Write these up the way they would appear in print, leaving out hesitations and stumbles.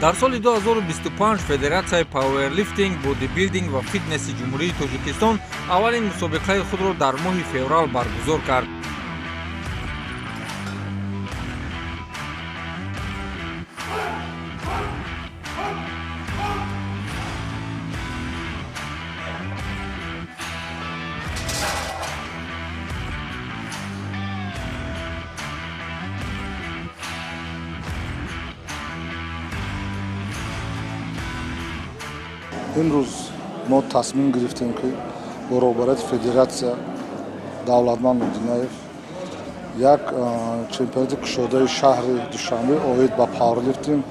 Дар соли 2025 Федератсияи пауэрлифтинг, бодибилдинг ва фитнеси Ҷумҳурии Тоҷикистон аввалин мусобиқаи худро дар моҳи феврал баргузор кард. Имрӯз мо тасмим гирифтем, ки бо роҳбарияти федератсия Давлатманд Мудинаев як чемпионати кушодаи шаҳри Душанбе оид ба пауэрлифтинг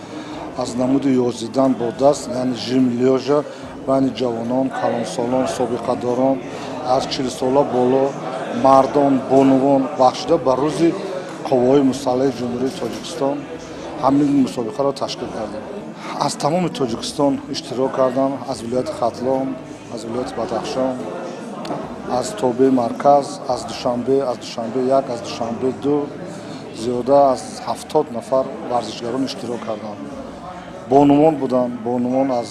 аз намуди ёзидан бо даст, яъне жим лёжа, байни ҷавонон, калонсолон, собиқадорон аз 40сола боло, мардон, бонувон бахшида ба Рӯзи Қувваҳои Мусаллаҳи Ҷумҳурии Тоҷикистон ҳамин мусобиқаро ташкил кардем. Аз тамоми Тоҷикистон иштирок карданд: аз вилояти Хатлон, аз вилояти Бадахшон, аз тобеи марказ, аз Душанбе, аз Душанбе як, аз Душанбе ду. Зиёда аз 70 нафар варзишгарон иштирок карданд. Бонувон буданд, бонувон аз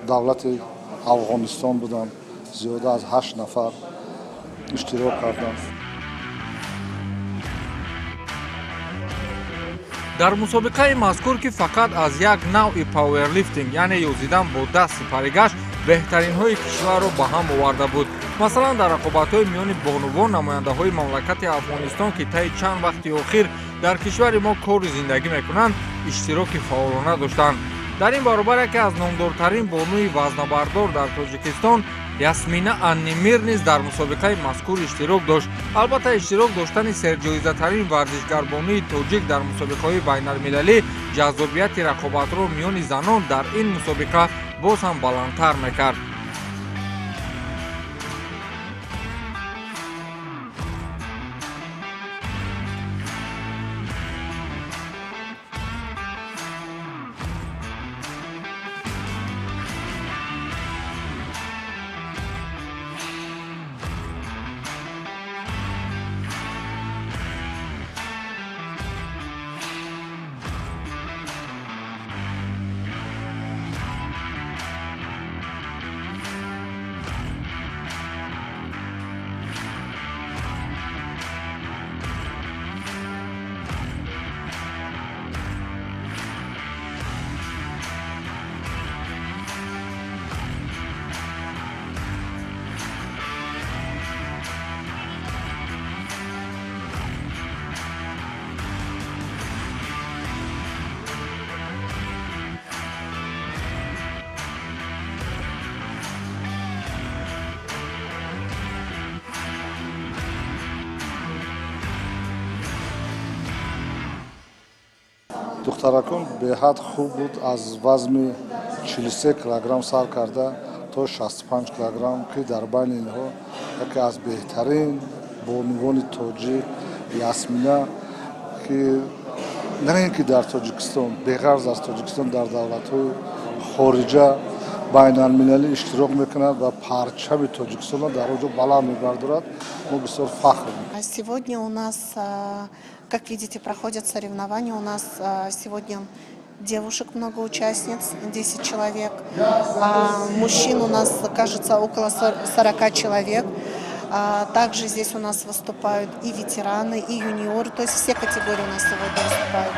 давлати Афғонистон буданд, зиёда аз ҳашт нафар иштирок карданд. Дар мусобиқаи мазкур, ки фақат аз як навъи пауэрлифтинг, яъне ёзидан бо даст, сипарӣ гашт, беҳтаринҳои кишварро ба ҳам оварда буд. Масалан, дар рақобатҳои миёни бонувон намояндаҳои мамлакати Афғонистон, ки таи чанд вақти охир дар кишвари мо кору зиндагӣ мекунанд, иштироки фаъолона доштанд. Дар ин баробар яке аз номдортарин бонуи вазнабардор дар Тоҷикистон, Ясмина Аннимир, низ дар мусобиқаи мазкур иштирок дошт. Албатта, иштирок доштани серҷоизатарин варзишгарбонуи тоҷик дар мусобиқаҳои байналмилалӣ ҷаззобияти рақобатро миёни занон дар ин мусобиқа боз ҳам баландтар мекард. Духтаракон беҳад хуб буд, аз вазми 43 килограмм сар карда то 65 килограмм, ки дар байни инҳо яке аз беҳтарин бонувони тоҷик Ясмина, ки на ин ки дар Тоҷикистон, беғарз аз Тоҷикистон, дар давлатҳои хориҷа байналмилалӣ иштирок мекунад ва парчами Тоҷикистонро дар он ҷо баланд мебардорад, мо бисёр фахр мекунем. Сегодня у нас, как видите, проходят соревнования. У нас сегодня девушек много участниц, 10 человек. А мужчин у нас, кажется, около 40 человек. Также здесь у нас выступают и ветераны, и юниоры, то есть все категории у нас сегодня выступают.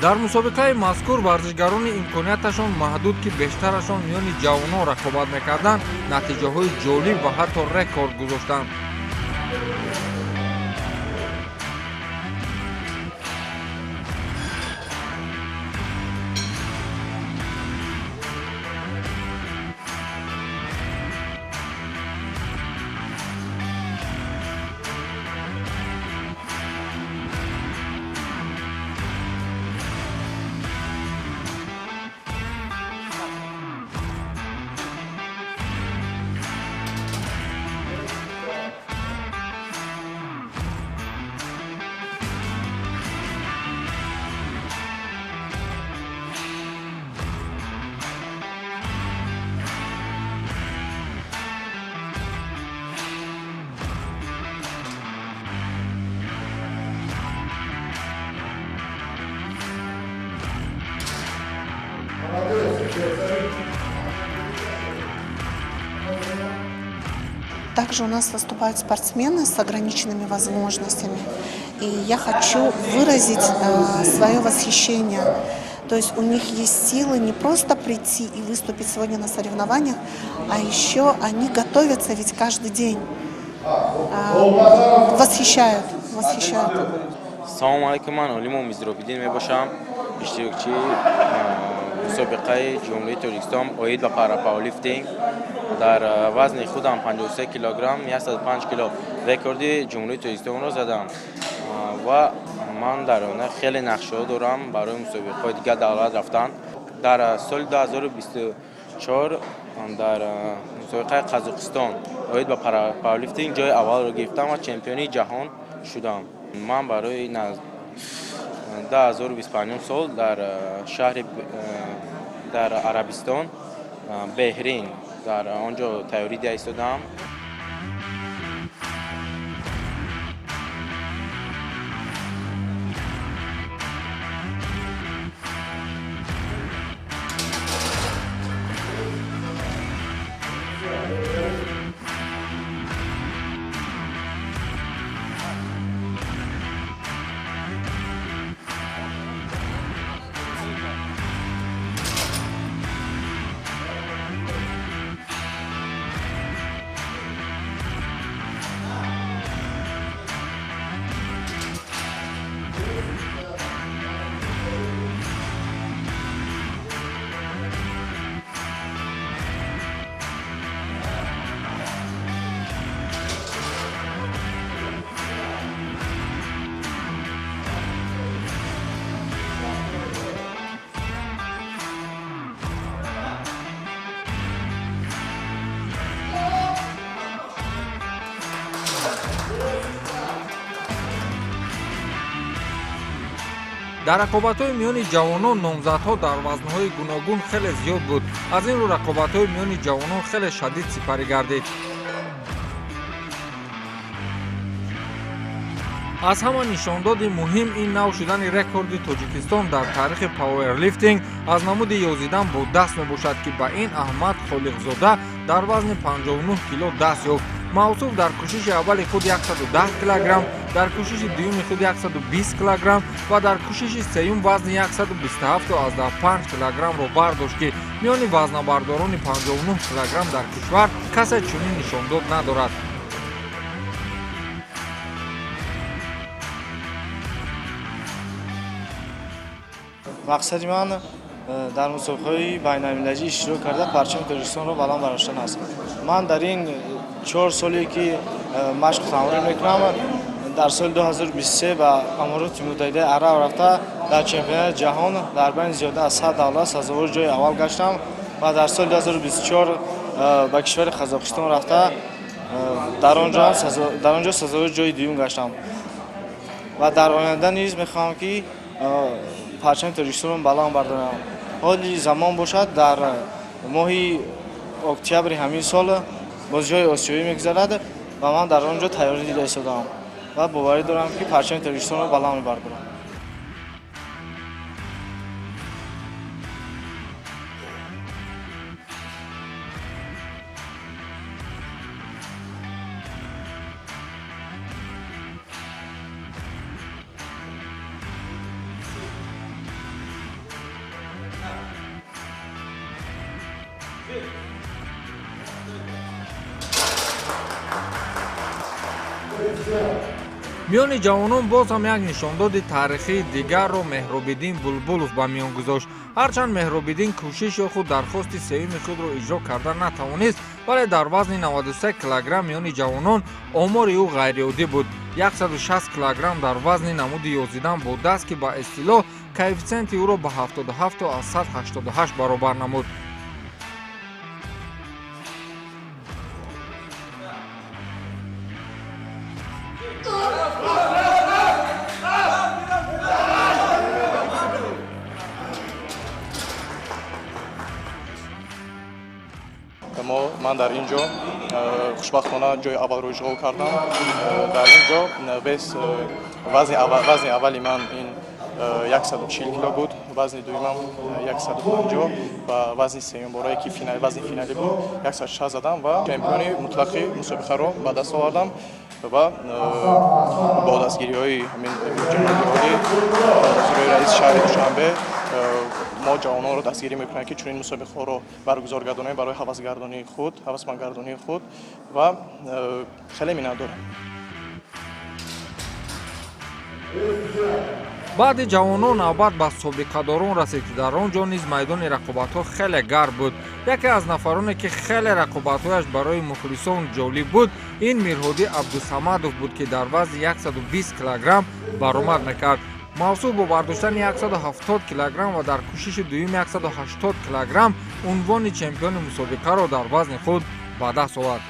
Дар мусобиқаи мазкур варзишгарони имконияташон маҳдуд, ки бештарашон миёни ҷавонон рақобат мекарданд, натиҷаҳои ҷолиб ва ҳатто рекорд гузоштанд. Также у нас выступают спортсмены с ограниченными возможностями. И я хочу выразить свое восхищение. То есть у них есть силы не просто прийти и выступить сегодня на соревнованиях, а еще они готовятся ведь каждый день. Восхищают, восхищают. Салому алайкум, ман Олимов Мизробиддин мебошам, иштирокчии мусобиқаи Ҷумҳурии Тоҷикистон оид ба парапауэрлифтинг. Дар вазни худам 53 килограмм, 105 кило рекорди Ҷумҳурии Тоҷикистонро задам ва ман дар оянда хеле нақшаҳо дорам барои мусобиқаҳои дигар давлат рафтан. Дар соли 2024 дар мусобиқаи Қазоқистон оид ба парапауэрлифтинг ҷои аввалро гирифтам ва чемпиони ҷаҳон шудам. Ман барои 2025 сол дар шаҳри дар Арабистон, Беҳрин, дар он ҷо тайёрӣ дида истодаам. Дар рақобатҳои миёни ҷавонон номзадҳо дар вазнҳои гуногун хеле зиёд буд. Аз ин рӯ рақобатҳои миёни ҷавонон хеле шадид сипарӣ гардид. Аз ҳама нишондоди муҳим ин нав шудани рекорди Тоҷикистон дар таърихи пауэрлифтинг аз намуди ёзидан бо даст мебошад, ки ба ин Аҳмад Холиқзода дар вазни 59 кило даст ёфт. Мавсуф дар кӯшиши аввали худ 110 килограмм, дар кӯшиши дуюми худ 120 килограмм ва дар кӯшиши сеюм вазни 127,5 килограммро бардошт, ки миёни вазнабардорони 59 килограмм дар кишвар касе чунин нишондод надорад. Мақсади ман дар мусобиқаҳои байналмилалӣ иштирок карда парчами Тоҷикистонро баланд бардоштан аст. Ман дар ин 4 соле ки машқу тамрин мекунам, дар соли 2023 ба Амороти Муттаҳидаи Араб рафта дар чемпионати ҷаҳон дар байни зиёда аз 100 давлат сазовори ҷои аввал гаштам ва дар соли 2024 ба кишвари Қазоқистон рафта дар он ҷо сазовори ҷои дуюм гаштам ва дар оянда низ мехоҳам ки парчами Тоҷикистонро баланд бардорам. Ҳоли замон бошад, дар моҳи октябри ҳамин сол бозиҳои осиёӣ мегузарад ва ман дар он ҷо тайёрӣ дида истодаам ва боварӣ дорам, ки парчами Тоҷикистонро баланд мебардорам. Миёни ҷавонон боз ҳам як нишондоди таърихии дигарро Меҳробиддин Булбулов ба миён гузошт. Ҳарчанд Меҳробиддин кӯшиш ё худ дархости сеюми худро иҷро карда натавонист, вале дар вазни 93 килограмм миёни ҷавонон омори ӯ ғайриоддӣ буд. 160 килограмм дар вазни намуди ёзидан бо даст, ки ба истилоҳ коэффитсиенти ӯро ба 77,88 баробар намуд. Ман дар ин ҷо хушбахтона ҷои аввалро ишғол кардам. Дар ин ҷо вес вазни аввали ман ин 140 кило буд, вазни дуюмам 150 ва вазни сеюм борае ки вазни финалӣ буд 160 задам ва чемпиони мутлақи мусобиқаро ба даст овардам ва бо дастгириҳои ҳамин ҷаноби олӣ, дастгириҳои раиси шаҳри Душанбе мо ҷавононро дастгирӣ мекунем, ки чунин мусобиқаҳоро баргузор гардонем барои ҳавасмандгардонии худ ва хеле миннатдорем. Баъди ҷавонон навбат ба собиқадорон расид, ки дар он ҷо низ майдони рақобатҳо хеле гарм буд. Яке аз нафароне, ки хеле рақобатҳояш барои мухлисон ҷолиб буд, ин Мирҳодӣ Абдусамадов буд, ки дар вазни 120 килограмм баромад мекард. Мавсуф бо бардоштани 170 килограмм ва дар кӯшиши дуюм 180 килограмм унвони чемпиони мусобиқаро дар вазни худ ба даст овард.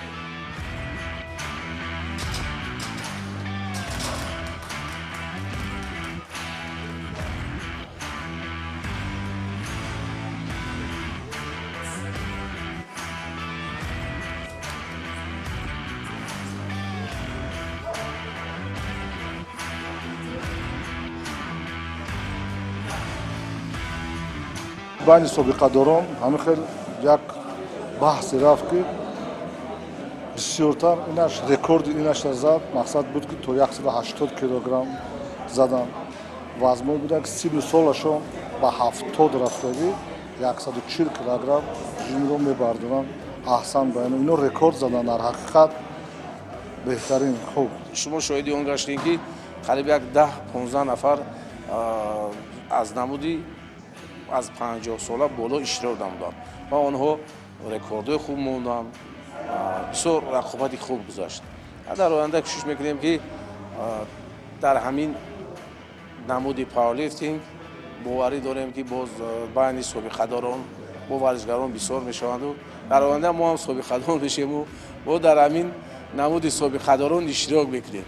Байни собиқадорон ҳамин хел як баҳсе рафт, ки бисёртар инаш рекорди инаша зад. Мақсад буд, ки то 180 килограмм задан. Вазмое буданд, ки сину солашон ба 70 рафтагӣ 140 килограмм жимро мебардоранд. Аҳсан ба ино, ино рекорд задан, дар ҳақиқат беҳтарин, хуб. Шумо шоҳиди он гаштем, ки қариб як 10-15 нафар аз намуди аз 50 сола боло иштирок намуданд ва онҳо рекордҳои хуб монданд. Бисёр рақобати хуб гузашт. Дар оянда кӯшиш мекунем, ки дар ҳамин намуди пауэрлифтинг боварӣ дорем, ки боз байни собиқадорон бо варзишгарон бисёр мешаванду дар оянда мо ҳам собиқадор мешавему мо дар ҳамин намуди собиқадорон иштирок мекунем.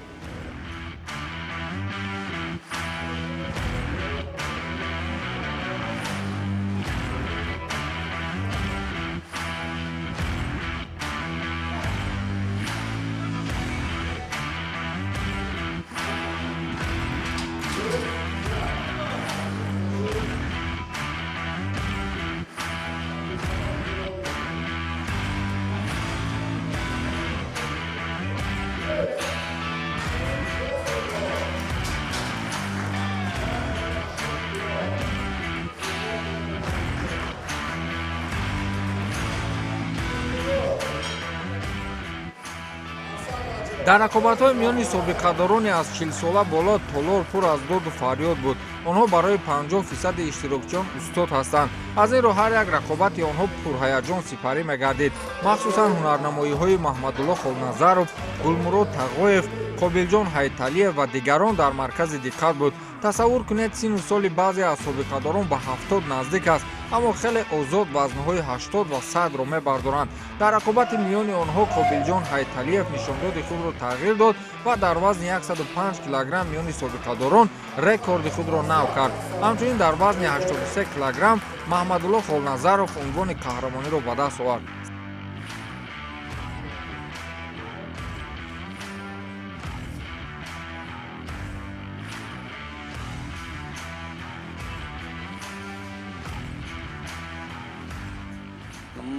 Дар рақобатҳои миёни собиқадорони аз 40-сола боло толор пур аз доду фарёд буд. Онҳо барои 50% иштирокчиён устод ҳастанд. Аз ин рӯ ҳар як рақобати онҳо пурҳаяҷон сипарӣ мегардид. Махсусан ҳунарнамоиҳои Маҳмадулло Холназаров, Гулмурод Тағоев, Қобилҷон Ҳайталиев ва дигарон дар маркази диққат буд. Тасаввур кунед, сину соли баъзе аз собиқадорон ба 70 наздик аст, аммо хеле озод вазнҳои 80 ва 100-ро мебардоранд. Дар рақобати миёни онҳо Қобилҷон Ҳайталиев нишондоди худро тағйир дод ва дар вазни 105 килограмм миёни собиқадорон рекорди худро нав кард. Ҳамчунин дар вазни 83 килограмм Маҳмадулло Холназаров унвони қаҳрамониро ба даст овард.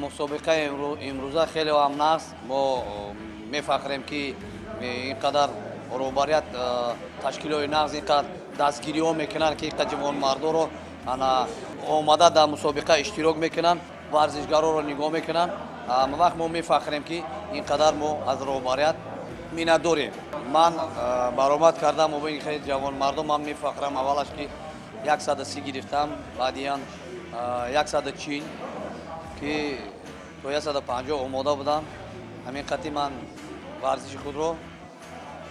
Мусобиқаи имрӯза хеле ҳам аст. Мо мефахрем, ки ин қадар роҳбарият, ташкилои нағз ин қадар дастгириҳо мекунанд, ки ин қадар ҷавонмардоро омада дар мусобиқа иштирок мекунанд, варзишгароро нигоҳ мекунанд. Ҳама вақт мо мефахрем, ки ин қадар мо аз роҳбарият миннатдорем. Ман баромад кардам ин хеле ҷавонмардон, ман мефахрам аввалаш, ки 130 гирифтам, баъдиян 140, ки то 150 омода будам. Ҳамин қати ман варзиши худро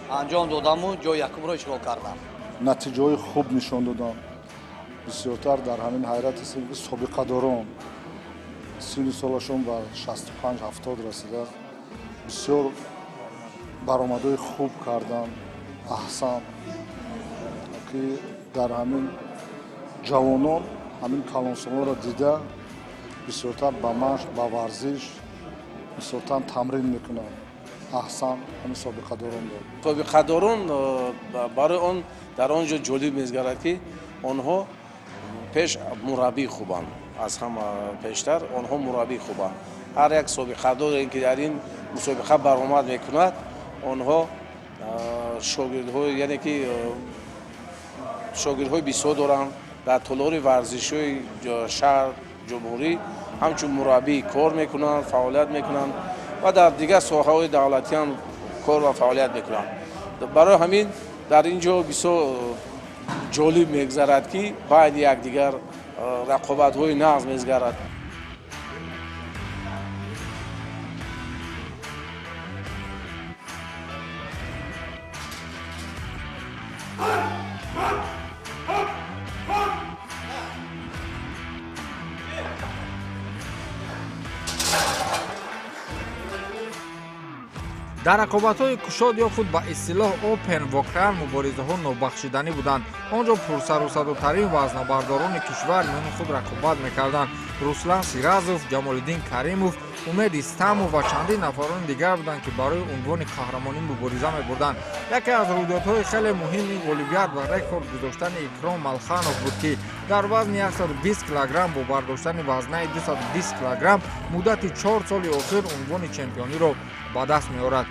анҷом додаму ҷои якумро ишғол кардам. Натиҷаҳои хуб нишон додам. Бисёртар дар ҳамин ҳайрат ҳастем, ки собиқадорон сину солашон ба 65-70 расидааст, бисёр баромадҳои хуб карданд. Аҳсан, ки дар ҳамин ҷавонон ҳамин калонсолонро дида бисёртар ба машқ, ба варзиш бисёртар тамрин мекунанд. Аҳсан ҳамин собиқадорон дод. Собиқадорон барои он дар он ҷо ҷолиб мезгарад, ки Онҳо пеш мураббии хубанд, аз ҳама пештар онҳо мураббии хубанд. Ҳар як собиқадоре ки дар ин мусобиқа баромад мекунад, онҳо шогирдҳои, яъне ки шогирдҳои бисёр доранд. Дар толори варзишҳои шаҳр, ҷумҳурӣ ҳамчун мураббӣ кор мекунанд, фаъолият мекунанд ва дар дигар соҳаҳои давлатӣ ҳам кор ва фаъолият мекунанд. Барои ҳамин дар ин ҷо бисёр ҷолиб мегузарад, ки байни якдигар рақобатҳои нағз мегузарад. Дар рақобатҳои кушод ё худ ба истилоҳ опен воқеан муборизаҳо нобахшиданӣ буданд. Он ҷо пурсарусадотарин вазнабардорони кишвар миёни худ рақобат мекарданд. Руслан Сиразов, Ҷамолиддин Каримов, Умед Истамов ва чандин нафарони дигар буданд, ки барои унвони қаҳрамонӣ мубориза мебурданд. Яке аз рӯйдодҳои хеле муҳим ин ғолибият ва рекорд гузоштани Икром Малханов буд, ки дар вазни 120 килограмм бо бардоштани вазнаи 220 килограмм муддати 4 соли охир унвони чемпиониро ба даст меорад.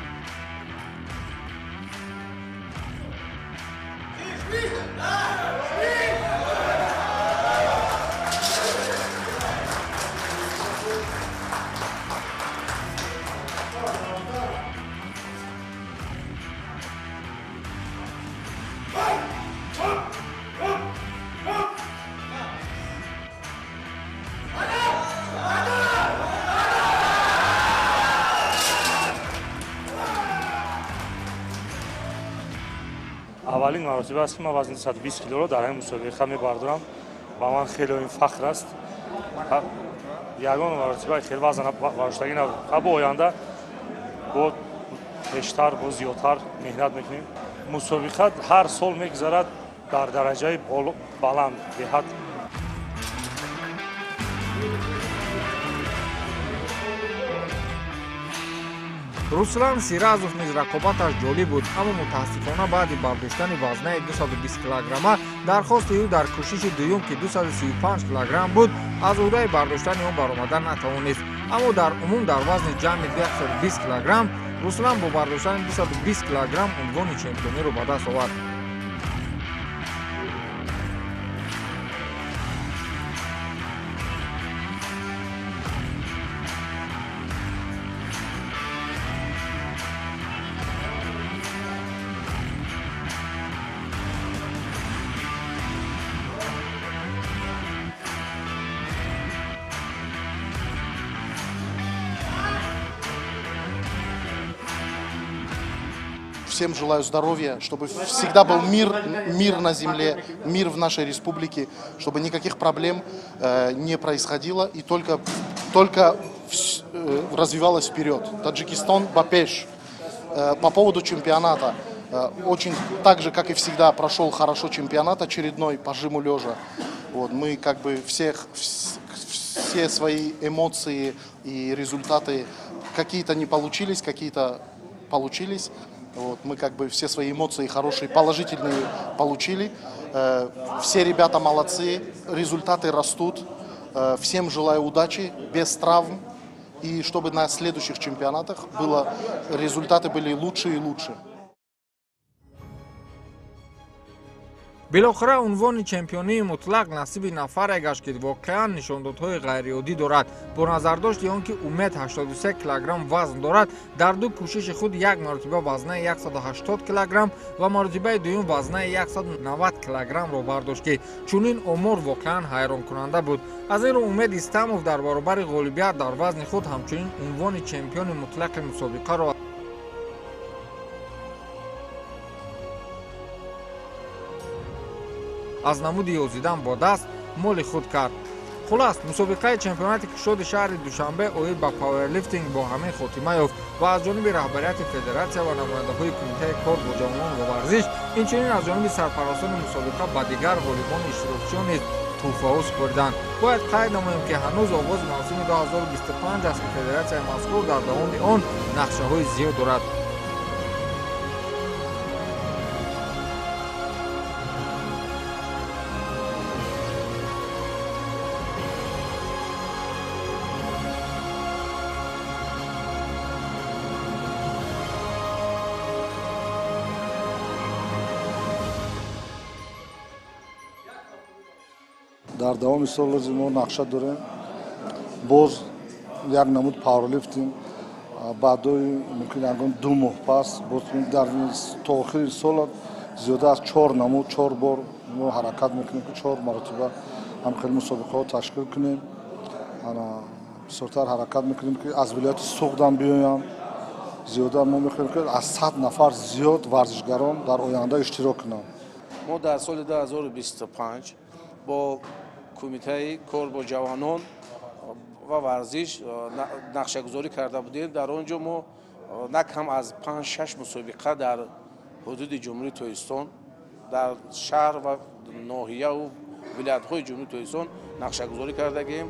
Аввалин маротиба аст, ки ман вазни 120 килоро дар ҳамин мусобиқа мебардорам. Ба ман хеле ин фахр аст. Ягон маротиба хеле вазн бардоштагӣ набуд. Бо оянда бо бештар, бо зиёдтар меҳнат мекунем. Мусобиқа ҳар сол мегузарад дар дараҷаи баланд, беҳад. Руслан Сиразов низ рақобаташ ҷолиб буд, аммо мутаассифона баъди бардоштани вазнаи 220 килограмма дархости ӯ дар кӯшиши дуюм, ки 235 килограмм буд, аз ӯҳдаи бардоштани он баромада натавонист. Аммо дар умум дар вазни ҷамъи 220 килограмм Руслан бо бардоштани 220 килограмм унвони чемпиониро ба даст овард. Всем желаю здоровья, чтобы всегда был мир, мир на земле, мир в нашей республике, чтобы никаких проблем не происходило и только развивалось вперед. Таджикистан, ба пеш. По поводу чемпионата. Очень так же, как и всегда, прошел хорошо чемпионат очередной по жиму лежа. Вот, мы как бы все свои эмоции и результаты какие-то не получились, какие-то получились. Вот, мы как бы все свои эмоции хорошие, положительные получили. Все ребята молодцы, результаты растут. Всем желаю удачи, без травм. И чтобы на следующих чемпионатах результаты были лучше и лучше. Билохира унвони чемпионии мутлақ насиби нафаре гашт, ки воқеан нишондодҳои ғайриоддӣ дорад. Бо назардошти он ки Умед 83 килограмм вазн дорад, дар ду кӯшиши худ як маротиба вазнаи 180 килограмм ва маротибаи дуюм вазнаи 190 килограммро бардошт, ки чунин омор воқеан ҳайронкунанда буд. Аз ин рӯ Умед Истамов дар баробари ғолибият дар вазни худ ҳамчунин унвони чемпиони мутлақи мусобиқаро аз намуди ёзидан бо даст моли худ кард. Хулас, мусобиқаи чемпионати кушоди шаҳри Душанбе оид ба пауэрлифтинг бо ҳамин хотима ёфт ва аз ҷониби раҳбарияти федератсия ва намояндаҳои кумитаи кор бо ҷавонон ва варзиш, инчунин аз ҷониби сарпарастони мусобиқа ба дигар ғолибони иштирокчиён низ тӯҳфаҳо супориданд. Бояд қайд намоем, ки ҳанӯз оғози мавсими 2025 аст, ки федератсияи мазкур дар давоми он нақшаҳои зиёд дорад. Дар давоми сол мо нақша дорем боз як намуд пауэрлифтинг, баъдои мумкин ягон 2 моҳ пас боз дар то охири сол зиёда аз 4 намуд, 4 бор мо ҳаракат мекунем, ки 4 маротиба ҳам хеле мусобиқаҳо ташкил кунем. Бисёртар ҳаракат мекунем, ки аз вилояти Суғдам биёянд. Зиёда мо мехоҳем, ки аз 100 нафар зиёд варзишгарон дар оянда иштирок кунанд. Мо дар соли 2025 бо кумитаи кор бо ҷавонон ва варзиш нақшагузорӣ карда будем. Дар он ҷо мо на кам аз 5-6 мусобиқа дар ҳудуди Ҷумҳурии Тоҷикистон, дар шаҳр ва ноҳияву вилоятҳои Ҷумҳурии Тоҷикистон нақшагузорӣ кардагем.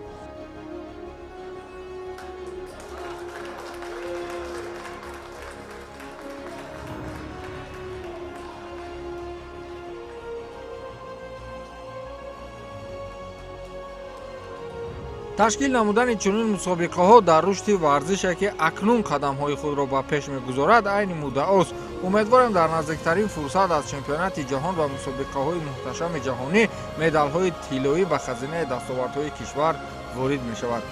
Ташкил намудани чунин мусобиқаҳо дар рушди варзише, ки акнун қадамҳои худро ба пеш мегузорад, айни муддаост. Умедворем, дар наздиктарин фурсат аз чемпионати ҷаҳон ва мусобиқаҳои муҳташами ҷаҳонӣ медалҳои тиллоӣ ба хазинаи дастовардҳои кишвар ворид мешавад.